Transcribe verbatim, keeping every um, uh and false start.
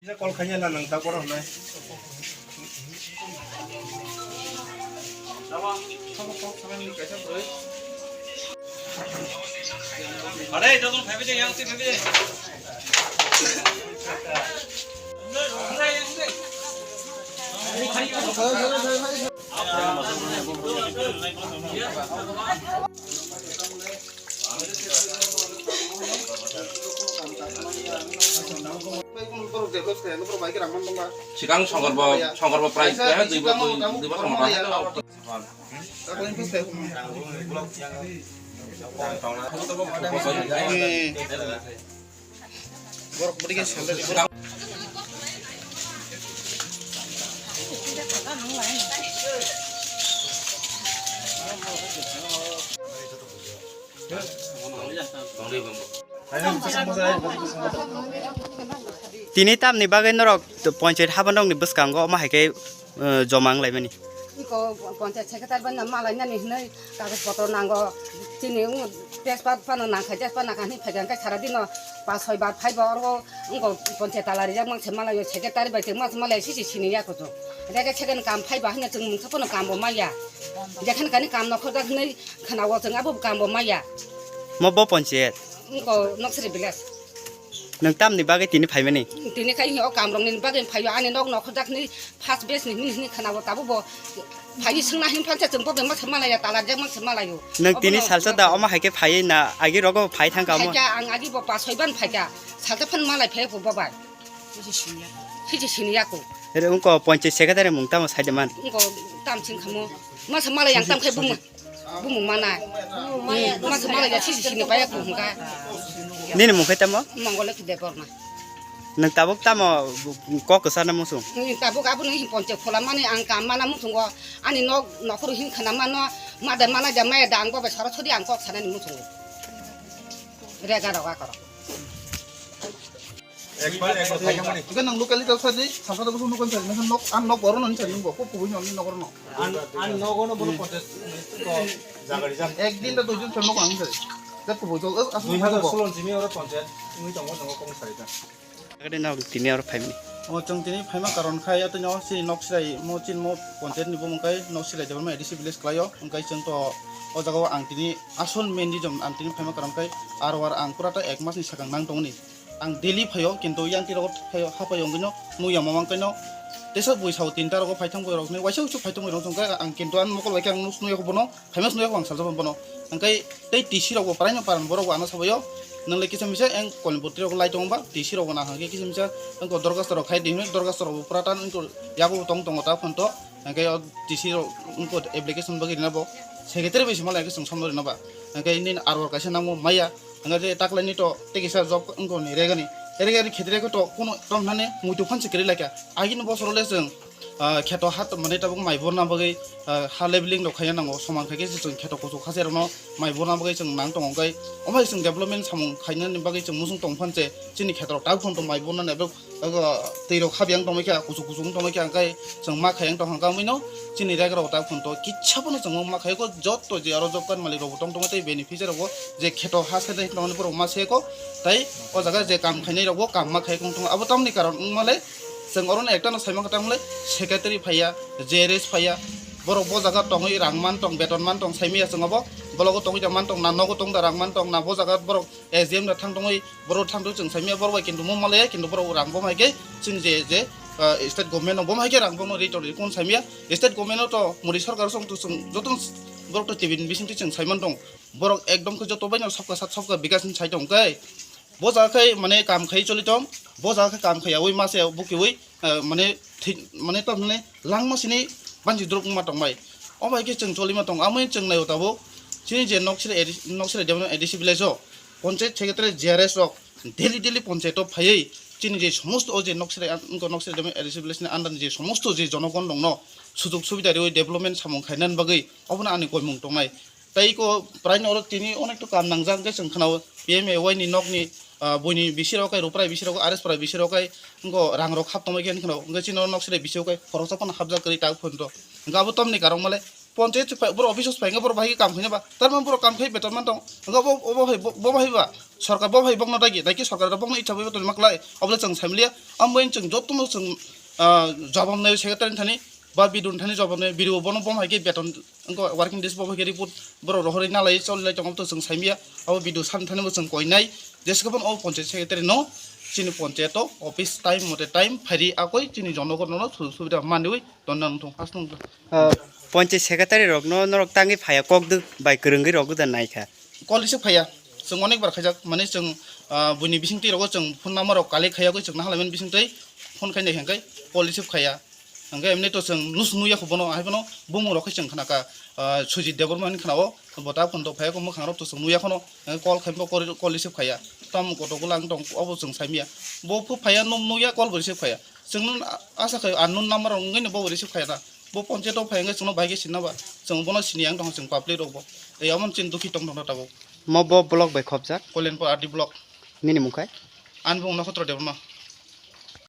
Kisa call khaina na nang ta borok hwnwi. Are, ito tong phaibi de, yang si phaibi de. Sikang songkorbo, songkorbo price kaya dui bo-, dui, dui bosor mota. Borok bwrwi khe sal rwdi. Tini tamni bagwi norok panchayat habanokni bwskango omo hai khe, eh, joma wng laimani. Iko panchayat secretary bai no malainani hinwi kagoj potro nango. Chini wng tejpat phano nangkha, tejpat nangkha hinwi phaikha, hwnkhe sara dino pas soi bar phaibo oro wngkha panchayat tala rijak mangse malaio, secretary bai tongma malaio sisi sini ya kuchuk. Hwnkhe second kam phaiba hinwi chwng mungsa phano kambo maya. Jekhani kani kam nokhorjak hinwi khwnao chwng abo kambo maya. Mo bo panchayat? Wngkha Noksri village. Nwng tamni bagwi tini phaimani? Tini khai o kamrokni bagwi phaio, ani nok nokhorjakni first batch ni hwnwi hwnwi khwnao, tabukbo phaiwi swngna hin phansa chwng bokhe masa malaya, talarjak masa malayo. Nwng tini salsa da omo hai khe phaiwi na agi rogo phai thangkha omo? Phaikha, ang agi bo pas soi ban phaikha, salsa phan malai phai bo bai. Siji sini yako. Ere wngkha panchayat secretary mung tamo saide man? Wngkha tam sing khamo. Masa malai ang tam khai buma. Bumung manai. Bumung manai. Hmm, masa malai ya sisi sini paya ko hungka. Nini mung khe tamo? Mongole ki Debbarma. Nwng tabuk tamo kok kwsa na muchung? Hmm, tabuk abo nung hin ponche khola mani ang kam mana muchungo. Ani nok nokhoro hin khana mano. Mada mana ja maya da ang bobe sara sodi ang kok sana ni muchungo. Rega roga koro. Ekbar, ekbar, thaijak mani. Hwnkhe nwng locally ta sadi, sasa da bwswk nukon sadi, nwng nok, ang nok oro nani sadi, nwng bo, kok kubui nani nok oro no. An, an nogo no bono panchayat, to jaga rijak. Ek din da dui din sal nok ang sadi. Da kubui jol, as, as, Dui hazar solo ni simi oro panchayat, wngwi tongo, tongo kok sadi ta. Agade nok tini oro phaimani. O chwng tini phaima karon khai, atwino chini nok sirai, mo chini mo panchayat ni bumung khai, nok sirai development A D C village khlaio, hwnkhe chwng to o jaga o ang tini asol main reason ang tini phaima karon khai, aro ar ang pura ta ek mas ni sakang nang tongni. Ang daily phaio, kintu yang tiro phaio, hapai ongino, nuya mamang kaino. Tesa bui sao tinta rogo phaithang bui rokni, waisa usu phaithang bui rok songkha, ang kintu ang mokol bai khe ang nus nuya bono, phaima nuya ang salsa bono. Angkai tei T C rok bo parai no paran borok bo ano sabaio. Nang le kisa misa ang kolni botri rok lai tong ba, T C rok bo na hangke kisa misa ang ko dorgas rok khai di, dorgas rok bo pura tan ang ko yago tong tongo ta phon to. Angkai o T C rok ang ko application bagwi rina bo. Secretary bai sima lai ke song somno rina ba. Angkai nini arwar kaisa nangmo maya. Ang je taklaini to tei kisa job wngkoni regani. Regani khetre ko to kuno tong hwnani muitu phansi kwrwi laikha. Agini bosoro le chwng, ah, kheto ha mane tabuk mai borna bagwi, ah, ha leveling rok khaina nango. Soman khai khe chwng kheto kuchuk hacherokno mai borna bagwi chwng nang tongo. Hwnkhe omo hai chwng development samung khainani bagwi chwng muchung tong phan che chini kheto rok tabuk phano mai bornani abo Ogo twi rok habiyang tongmai kha, kuchuk kuchuk wng tongmai kha, hwnkhe chwng ma khayang tong hwnkha, omoino chini rega rok ta phunto kisa phano chwng ma khaiko, joto je aro job card malik rok bo tong tongmai tei beneficiary rok bo je kheto ha sete tongmani borok ma seko, tei o jaga je kam khainai rok bo kam ma khaiko wng tongo. Abo tamni karon wngmale chwng orono ekta no saimang kha, tamle secretary phaiya, J R S phaiya, borok bo jaga tongwi rang man tong, beton man tong, saimaya chwng obo, blogo tongwi da man tong, na nogo tong da rang man tong, na bo jaga borok S D M da thang tongwi, borok thang tong chwng saimaya, borok bai kintu mo malaya, kintu borok rang bo hai khe chwng je, je, ah, state government no bo hai khe rang bo no ri tong ri kun saimaya, state government no to Modi sarkar song to chwng joto borok to T V ni bising twi chwng saiman tong, borok ekdom khe joto bai no sabka sat sabka bikas ni sai tong khe, bo jaga khe mane kam khai choli tong, bo jaga khe kam khaiyawi mase bukiwi, ah, mane thik, mane to mane langma sini banchi drop wngma tongbai. O bai khe chwng cholima tong, amoni chwng naio tabuk. Chini je Noksri A D C, Noksri Development A D C village o, panchayat secretary J R S rok daily daily panchayat o phaiwi chini je somosto o je Noksri, wngkha Noksri Development A D C village ni under ni je somosto je jonogon rokno sujog subida riwi development samung khainani bagwi obono ani koimung tongnai. Tei eko prai no oro tini onek to kam nangjak hwnkhe chwng khwnao P M A Y ni nokni, ah, buini bisi rok kai, Ruprai bisi rok, R S Prai bisi rok kai, wngkha rang rok hap tongmai khe wngkha, wngkha chini oro nok sere bisi rok kai, khoroksa phano hapjak kwrwi tak phano to. Wngkha abo tamni karon male Ponchayat se phai, borok office o phai wngkha, borok bahai khe kam khaina ba. Tar mane borok kam khai beton man tong. Wngkha bo, bo bahai, bo, bo bahai ba. Sorkar bo bahai bokno dagi, dagi sorkar da bokno icha bai beton ma klai. Obo le chwng saimliya. Ambo chwng jotono chwng, ah, jobab nai secretary thani, ba B D O thani jobab nai, B D O bono bo bahai khe beton, wngkha working days bo bahai khe report borok rohorwi nalai cholilai tongo, to chwng saimliya. Abo B D O san thani bo chwng koinai. Jeske bono o ponchayat secretary no chini ponchayat o office time mote time phairi akoi chini jonogon no sujog subida manwi tonna nung thung. Asnung. Ah, ponchayat secretary rokno norok tangwi phaiya, kok dwk bai kwrwngwi rok da naikha. Call receive khaiya. Chwng onek bar khaijak, mane chwng, ah, buini bisingtwi rogo chwng phone number rok collect khaiya, koi chwng nahalai mani bisingtwi phone khaina hengkai call receive khaiya. Hengkai emni to chwng nus nuya kho bono, hai bono bumung rok khe chwng khnaka, ah, Sujit Debbarma hinwi khnao, bo ta phone to phaiya kho mwkhang rok to chwng nuya khono, hengkai call khaima call, call receive khaiya. Tam koto gulang tong obo chwng saimya. Bo phu phaiya num nuya call bo receive khaiya. Chwngno asa khai unknown number rok wngwi no bo receive khaina. Bo ponchayat o phai wngwi chwngno bai khe sinna ba. Chwng bono sini ang tong chwng public rok bo. Ei amon chini dukhi tong tong tabuk. Mo bo block bai khopjak? Kolenpur R D block. Nini mung khai? Ani bung Nakhotro Debbarma.